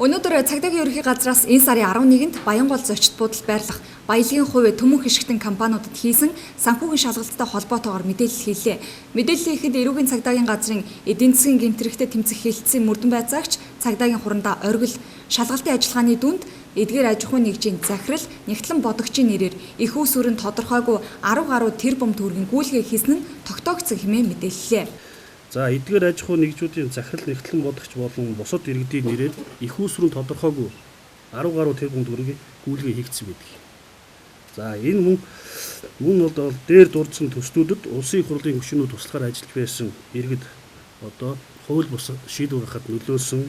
Өнөөдөр цагдаагийн ерөнхий газраас энэ сарын 11-нд Баянгол зочид буудал байрлах баялагын хувь Түмэн хишгтэн компаниудад хийсэн санхүүгийн шалгалттай холбоотойгоор мэдээлэл хийлээ. Мэдээллийн ихэнд эрүүгийн цагдаагийн газрын эдийн засгийн гэмт хэрэгтээ тэмцэх хэлтсийн мөрдөн байцаагч цагдаагийн хурандаа оргил шалгалтын ажиллагааны дүнд эдгээр аж ахуйн нэгжийн захирал Нягтлан бодогчийн нэрээр эх үүсвэр нь тодорхойгүй 10 гаруй тэрбум төгрөгийн гүйлгээ хийсэн нь тогтоогдсон хэмээн мэдээллээ. За эдгээр аж ахуйн нэгжүүдийн захирал Нягтлан бодогч болон бусад иргэдийн нэрээр эх үүсвэр нь тодорхойгүй 10 гаруй тэрбум төгрөгийн гүйлгээ хийгдсэн байдаг. За энэ мөн бол дээр дурдсан төслүүдэд улсын их хурлын гишүүнүүд туслахаар ажиллаж байсан иргэд одоо хууль бус шийдвэр гаргахад нөлөөлсөн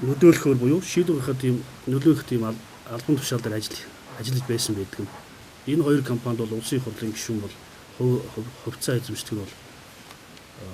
нөлөөлөхөөр буюу шийдвэр гаргахад тийм нөлөөлөх тийм албан тушаал дээр ажиллаж байсан байдаг юм. Энэ хоёр компанид бол улсын их хурлын гишүүн бол хувьцаа эзэмшдэг нь бол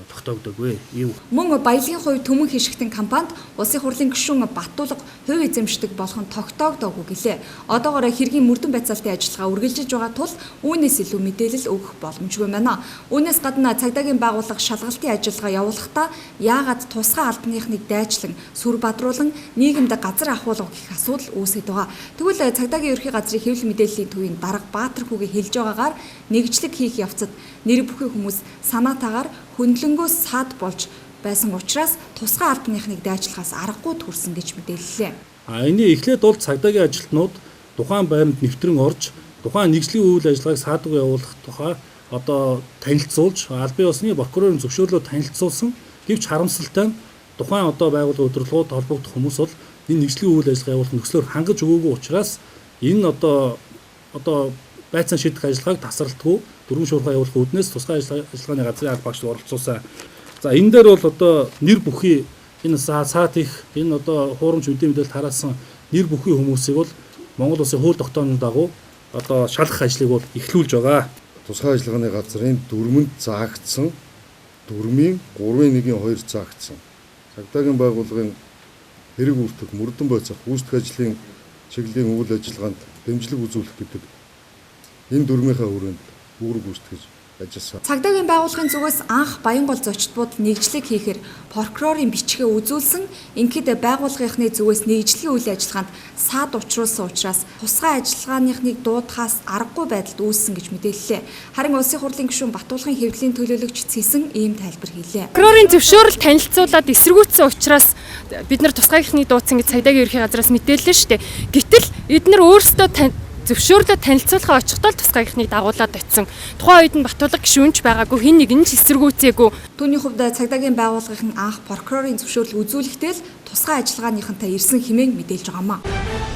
тогтоогдоогүй. Ийм Мөн баялагын хувь Түмэн хишгтэн компанид улсын хурлын гишүүн Баттулга хувь эзэмшдэг болох нь тогтоогдоогүй гэлээ. Одоогоор хэргийн мөрдөн байцаалтын ажиллагаа үргэлжилж байгаа тул үүнээс илүү мэдээлэл өгөх боломжгүй байна. Үүнээс гадна цагдаагийн байгууллага шалгалтын ажиллагаа явуулахдаа яагаад тусгай албаныхныг дайчлан сүр бадруулан нийгэмд газар авахуулга гэх асуудал үүсэт байгаа. Тэгвэл цагдаагийн ерөнхий газрын хэвлэл мэдээллийн төвийн дарга Баатар хүүгээ хэлж байгаагаар нэгжлэг хийх явцад нэр бүхий хүмүүс санаатаагаар хөндлөнгөөс саад болж байсан учраас тусгай албаныхныг дайчлахаас аргагүй төрсөн гэж мэдээллээ. А энэ эхлээд бол цагдаагийн ажилтнууд тухайн байранд нэвтрэн орж тухайн нэгжлийн үйл ажиллагааг саадгүй явуулах тухай одоо танилцуулж албан ёсны прокурорын зөвшөөрлөөр танилцуулсан. Гэвч харамсалтай нь тухайн одоо байгууллагын удирдлагууд холбогдох хүмүүс бол энэ нэгжлийн үйл ажиллагаа явуулах нөхцлөөр хангаж өгөөгүй учраас энэ одоо байцаан шийдэх ажиллагааг тасралтгүй дөрвөн шуурхай явуулах үүднээс тусгай ажиллагааны газрын алба багшд оролцуулсан. За энэ дээр бол одоо нэр бүхий энэ саат их энэ одоо хуурамч мэдээ мэдээлэл тараасан нэр бүхий хүмүүсийг бол Монгол Улсын хууль тогтоомжийн дагуу одоо шалгах ажлыг бол эхлүүлж байгаа. Тусгай ажиллагааны газрын дүрмэнд заагдсан дүрмийн 3-1-ийн 2 заагдсан. Цагдаагийн байгууллагын хэрэг бүртгэх, мөрдөн байцаах, гүйцэтгэх ажлын чиглэлийн үйл ажиллагаанд дэмжлэг үзүүлэх гэдэг энэ дүрмийнхаа хүрээнд үүрэг гүйцэтгэж ажилласан. Цагдаагийн байгууллагын зүгээс анх Баянгол зочид буудал нэгжлэг хийхээр прокурорын бичгээ үзүүлсэн. Ингээд байгууллагынхны зүгээс нэгжлэгийн үйл ажиллагаанд саад учруулсан учраас тусгай ажиллагааныхныг дуудахаас аргагүй байдалд үүссэн гэж мэдээллээ. Харин улсын хурлын гишүүн Баттулгын хэвлэлийн төлөөлөгч Цэсэн ийм тайлбар хийлээ. Прокурорын зөвшөөрөл танилцуулаад эсэргүүцсэн учраас бид нар тусгайхныг дуудсан гэж цагдаагийн ерөнхий газраас мэдээллээ шүү дээ. Гэтэл эднэр өөрсдөө зөвшөөрлөө танилцуулахаа очихдоо л тусгайхныг дагуулад очисон. Тухайн үед нь Баттулга гишүүнч байгаагүй, хэн нэгэн ч эсэргүүцээгүй. Түүний хувьд цагдаагийн байгууллагын анх прокурорын зөвшөөрөл үзүүлэхдээ л тусгай ажиллагааныхантай ирсэн хэмээн мэдээлж байгаа юм.